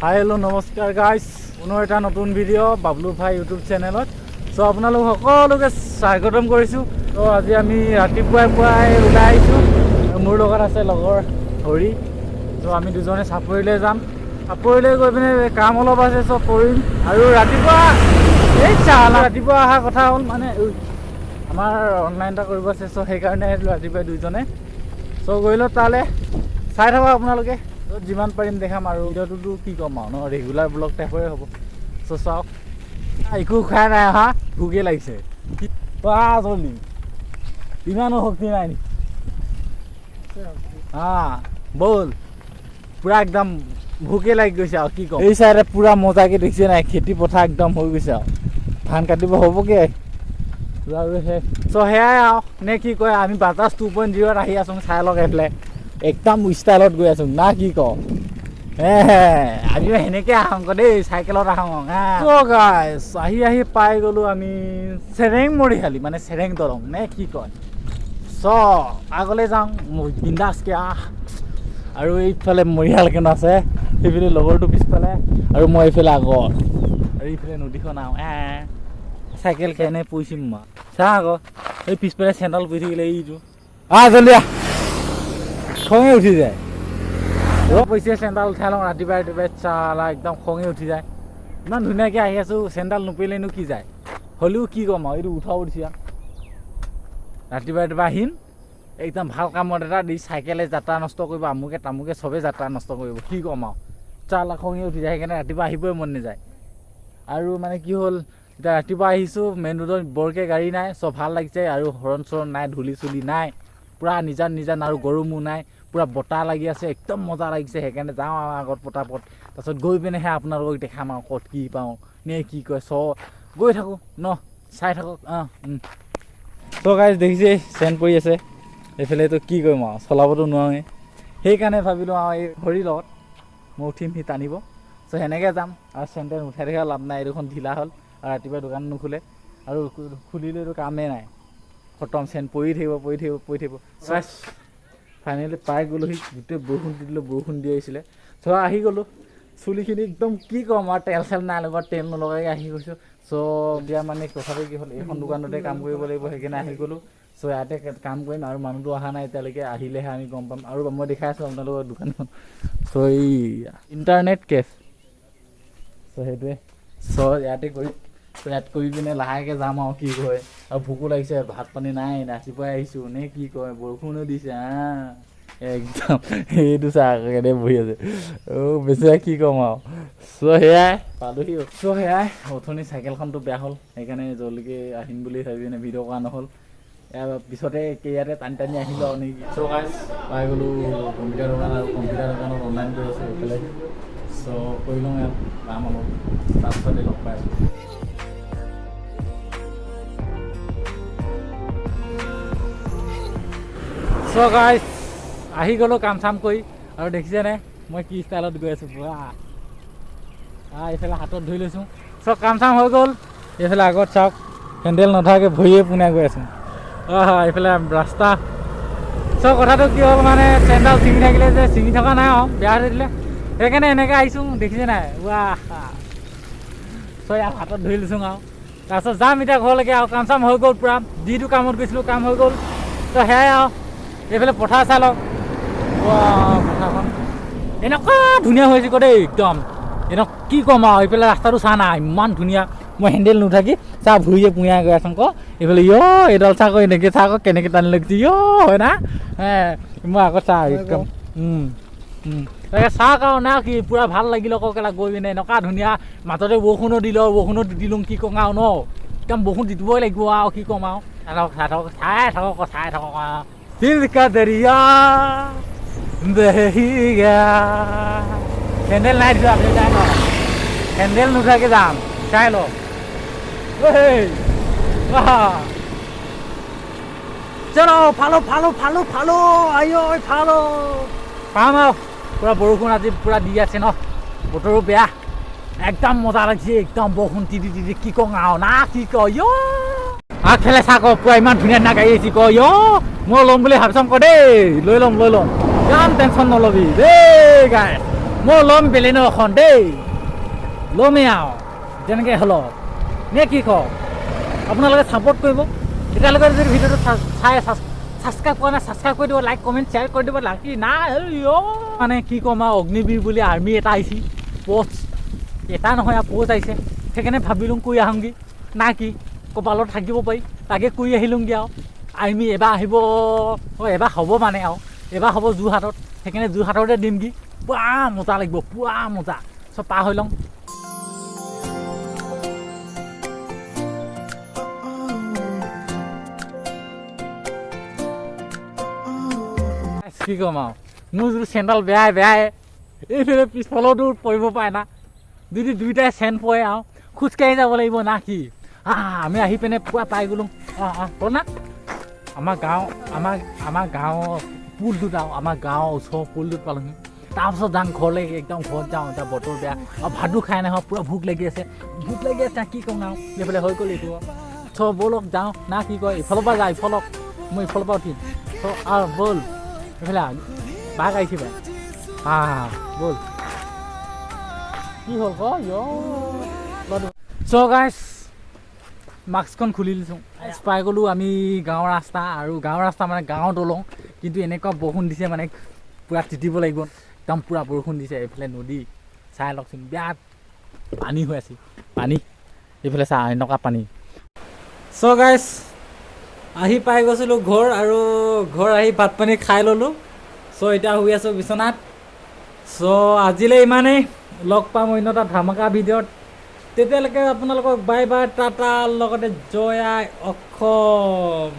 হাই, hello', নমস্কাৰ গাইছ। পুনৰ এটা নতুন ভিডিঅ' বাবলু ভাই ইউটিউব চেনেলত। চ' আপোনালোক সকলোকে স্বাগতম কৰিছোঁ। ত' আজি আমি ৰাতিপুৱাই পুৱাই ওলাই আহিছোঁ। মোৰ লগত আছে লগৰ হৰি। চ' আমি দুজনে চাপৰিলৈ যাম। চাপৰিলৈ গৈ পিনে কাম অলপ আছে, চব কৰিম। আৰু ৰাতিপুৱা এই চালা ৰাতিপুৱা অহা কথা হ'ল মানে ঐ, আমাৰ অনলাইন এটা কৰিব আছে। চ' সেইকাৰণে আহিছিলোঁ ৰাতিপুৱাই দুইজনে। চ' গৈ লওঁ তালৈ, চাই থাকক আপোনালোকে। য'ত যিমান পাৰিম দেখাম। আৰু ভিডিঅ'টোতো কি ক'ম আৰু ন, ৰেগুলাৰ ব্লগ টাইপৰে হ'ব। চ' চাওক, একো খাই নাই অহা, ভোকে লাগিছে। বা জল্দি, ইমানো শক্তি নাই নেকি? হা ব'ল, পূৰা একদম ভোকে লাগি গৈছে। আৰু কি ক'ম, এই চাইডে পূৰা মজাকে দেখিছে নাই, খেতি পথাৰ একদম হৈ গৈছে আৰু ধান কাটিব হ'বগে আৰু শেষ। চ' সেয়াই আৰু নে কি কয়, আমি বাজাজ 2.0ত আহি আছোঁ। চাই লওক, এইফালে একদম ষ্টাইলত গৈ আছোঁ, না কি কওঁ? হে আমিও সেনেকে আহোঁ আকৌ দেই, চাইকেলত আহোঁ। চ' গাইছ, আহি আহি পাই গ'লোঁ আমি চেৰেং মৰিশালি, মানে চেৰেং দলং নে কি কয়। চ' আগলৈ যাওঁ বিন্দাছকে। আহ, আৰু এইফালে মৰিশাল কেন আছে, সেইফালে লগৰটো পিছফালে আৰু মই এইফালে আগত, আৰু এইফালে নদীখন। আহোঁ এ চাইকেল কেনে পৰিছিম মই, চা আকৌ, এই পিছফালে চেণ্ডেল পৰি থাকিলে। এইটো আহ, জলদি আহ, খঙে উঠি যায়। পইচা চেণ্ডেল উঠাই লওঁ ৰাতিপুৱাই ৰাতিপুৱাই। চালা একদম খঙে উঠি যায়। ইমান ধুনীয়াকৈ আহি আছোঁ, চেণ্ডেল নপৰিলেনো কি যায়? হ'লেও কি ক'ম আৰু, এইটো উঠাব দিছে। ৰাতিপুৱা ৰাতিপুৱা আহিম একদম ভাল কামত এটা দি চাইকেলে যাত্ৰা নষ্ট কৰিব, আমুকে তামুকে চবেই যাত্ৰা নষ্ট কৰিব। কি ক'ম আৰু, চালা খঙে উঠি যায়। সেইকাৰণে ৰাতিপুৱা আহিবই মন নাযায়। আৰু মানে কি হ'ল, এতিয়া ৰাতিপুৱা আহিছোঁ, মেইন ৰোডত বৰকৈ গাড়ী নাই, চব ভাল লাগিছে। আৰু হৰণ চৰণ নাই, ধূলি চুলি নাই, পূৰা নিজান নিজান আৰু গৰমো নাই, পূৰা বতাহ লাগি আছে, একদম মজা লাগিছে। সেইকাৰণে যাওঁ আৰু আগত পটাপট, তাৰপিছত গৈ পিনেহে আপোনালোকক দেখাম আৰু ক'ত কি পাওঁ নে কি কয়। চ' গৈ থাকোঁ ন, চাই থাকক। অঁ, ত' গাইজ, দেখিছে চেন পৰি আছে এইফালেতো। কি কৰিম আৰু, চলাবতো নোৱাৰোঁৱেই। সেইকাৰণে ভাবিলোঁ আৰু এই হৰিৰ লগত মই উঠিম, সি টানিব। চ' সেনেকৈ যাম আৰু। চেন তেন উঠাই থকা লাভ নাই, এইডোখোন ঢিলা হ'ল আৰু ৰাতিপুৱা দোকান নোখোলে আৰু খুলিলেতো কামেই নাই, খতম। চেন পৰি থাকিব, পৰি থাকিব, পৰি থাকিব। ফাইনেলি পাই গ'লোহি। গোটেই বৰষুণ দি দিলে, বৰষুণ দি আহিছিলে। চ' আহি গ'লোঁ। চুলিখিনি একদম কি ক'ম আৰু, তেল চেল নাই লগোৱা, তেল নলগাকৈ আহি গৈছোঁ। চ' এতিয়া মানে কথাটো কি হ'ল, এইখন দোকানতে কাম কৰিব লাগিব, সেইকাৰণে আহি গ'লোঁ। চ' ইয়াতে কাম কৰিম আৰু মানুহটো অহা নাই এতিয়ালৈকে, আহিলেহে আমি গম পাম। আৰু মই দেখাই আছোঁ আপোনালোকৰ দোকানখন। চ' এই ইণ্টাৰনেট কেফ। চ' সেইটোৱে। চ' ইয়াতে কৰিম। চ' ইয়াত কৰি পিনে লাহেকৈ যাম আৰু কি কয়। আৰু ভোকো লাগিছে, ভাত পানী নাই, ৰাতিপুৱাই আহিছোঁ নে কি কয়। বৰষুণো দিছে। একদম সেইটো চা কেনে বহি আছে। অ' বেচেৰা, কি ক'ম আৰু। চ' সেয়াই পালোহি। চ' সেয়াই, অথনি চাইকেলখনটো বেয়া হ'ল, সেইকাৰণে জল্দিকৈ আহিম বুলি ভাবি পিনে ভিডিঅ' কৰা নহ'ল। ইয়াৰ পিছতে ইয়াতে টানি টানি আহিলোঁ আৰু নেকি। চ' গাইজ, পাই গ'লোঁ কম্পিউটাৰ দোকান আৰু কম্পিউটাৰ দোকানত অনলাইন কৰি আছোঁ এইফালে। চ' কৰি লওঁ ইয়াত কাম অলপ, তাৰপিছতে লগ পাই আছোঁ। চ' গাইজ, আহি গ'লোঁ কাম চাম কৰি। আৰু দেখিছেনে মই কি ষ্টাইলত গৈ আছোঁ পুৰা। এইফালে হাতত ধৰি লৈছোঁ। চব কাম চাম হৈ গ'ল। এইফালে আগত চাওক, হেণ্ডেল নধৰাকৈ ভৰিয়ে পোনাই গৈ আছোঁ। এইফালে ৰাস্তা। চ' কথাটো কি হ'ল মানে, চেণ্ডেল ছিঙি থাকিলে যে, ছিঙি থকা নাই আৰু বেয়া হৈ থাকিলে, সেইকাৰণে এনেকৈ আহিছোঁ। দেখিছে নাই? ৱাহ। চ' ইয়াত হাতত ধৰি লৈছোঁ আৰু তাৰপিছত যাম এতিয়া ঘৰলৈকে। আৰু কাম চাম হৈ গ'ল পূৰা, যিটো কামত গৈছিলোঁ কাম হৈ গ'ল। ত' সেয়াই আৰু এইফালে পথাৰ চাই লওক। পথাৰখন এনেকুৱা ধুনীয়া হৈছে আকৌ দেই, একদম এনেকুৱা কি ক'ম আৰু। এইফালে ৰাস্তাটো চা না, ইমান ধুনীয়া। মই হেণ্ডেল নুথাকি চা, ভৰিয়ে পুঞাই গৈ আছোঁ আকৌ। এইফালে ইয়, এইডাল চা আকৌ, এনেকৈ চা আকৌ, কেনেকৈ টানি লাগিছে। ইয়, হয় না? হে মই আকৌ চা একদম। তাকে চাওক আৰু না কি, পূৰা ভাল লাগিল আকৌ কেলা গৈ পিনে। এনেকুৱা ধুনীয়া, মাজতে বৰষুণো দিলে, বৰষুণো দিলোঁ। কি ক'ম আৰু ন, একদম বৰষুণ দিবই লাগিব আৰু কি ক'ম আৰু। চাই থাকক, চাই থাকক, চাই থাকক, চাই থাকক আৰু। दिल का दरिया बही गया। চেণ্ডেল নাই দিছোঁ আপুনি, চাই লওক। চেণ্ডেল নুঠাকে যাম, চাই লওক। চলো, ফালো ফালো ফালো ফালো, আইঅ ফালো পাম আৰু। পূৰা বৰষুণ আজি পূৰা দি আছে ন, বতৰো বেয়া। একদম মজা লাগিছে, একদম বৰষুণ তিতি তিতি। কি কওঁ আৰু না কি কয়। ইয়, আগফালে চা ক, পূৰা ইমান ধুনীয়া ধুনীয়া গাড়ী আহিছে ক। ইয়, মই ল'ম বুলি ভাবিছাম ক দেই, লৈ ল'ম, লৈ ল'ম, ইমান টেনশ্যন নল'বি দেই গাই। মই ল'ম বেলেনো এখন দেই, ল'মেই আৰু যেনেকৈ হ'লেও, নে কি কওঁ? আপোনালোকে ছাপোৰ্ট কৰিব। এতিয়ালৈকে যদি ভিডিঅ'টো চাই ছাবস্ক্ৰাইব কৰা নাই, ছাবস্ক্ৰাইব কৰি দিব, লাইক, কমেণ্ট, শ্বেয়াৰ কৰি দিব। লাকি নাই মানে কি ক'ম আৰু, অগ্নিবীৰ বুলি আৰ্মি এটা আহিছে, পষ্ট এটা নহয় আৰু পষ্ট আহিছে, সেইকাৰণে ভাবিলোঁ কৰি আহোঁগৈ না কি, কপালত থাকিব পাৰি, তাকে কৰি আহিলোঁগৈ আৰু। আৰ্মি এবাৰ আহিব, অঁ এবাৰ হ'ব মানে আৰু এবাৰ হ'ব যোৰহাটত, সেইকাৰণে যোৰহাটতে দিমগৈ। পূৰা মজা লাগিব, পূৰা মজা। চব পাৰ হৈ লওঁ। কি ক'ম আৰু, মোৰ যিটো চেণ্ডেল বেয়াই বেয়াই, এইফালে পিছফালতো পৰিব পাৰে না, যদি দুইটাই চেন পৰে আৰু খোজকাঢ়ি যাব লাগিব না কি। আমি আহি পিনে পূৰা পাই গ'লোঁ। অঁ অঁ ক না, আমাৰ গাঁও, আমাৰ গাঁৱৰ পুলটোত আৰু আমাৰ গাঁৱৰ ওচৰৰ পুলটোত পালোঁহি। তাৰপাছত যাওঁ ঘৰলৈ, একদম ঘৰত যাওঁ। এতিয়া বতৰ বেয়া আৰু ভাতো খাই নহয়, পূৰা ভোক লাগি আছে, ভোক লাগি আছে, কি কওঁ আৰু। এইফালে হৈ গ'ল এইটো। চ' ব'লক যাওঁ না কি কয়। ইফালৰ পৰা যাওঁ, ইফালক মই ইফালৰ পৰা উঠিম। চ' আৰু ব'ল এইফালে বাঘ আহিছে পাই। ব'ল, কি হ'ল ক। চ' গাইছ, মাস্কখন খুলি দিছোঁ। পাই গ'লোঁ আমি গাঁৱৰ ৰাস্তা, আৰু গাঁৱৰ ৰাস্তা মানে গাঁৱৰ দলং, কিন্তু এনেকুৱা বৰষুণ দিছে মানে পূৰা তিতিব লাগিব, একদম পূৰা বৰষুণ দিছে। এইফালে নদী চাই লওকচোন, বিৰাট পানী হৈ আছে, পানী এইফালে চা, এনেকুৱা পানী। চ' গাইছ, আহি পাই গৈছিলোঁ ঘৰ, আৰু ঘৰ আহি ভাত পানী খাই ল'লোঁ। চ' এতিয়া শুই আছোঁ বিচনাত। চ' আজিলৈ ইমানেই, লগ পাম অন্য এটা ধামাকা ভিডিঅ'ত। তেতিয়ালৈকে আপোনালোকক বাই বাই, টাটা, লগতে জয় আই অসম।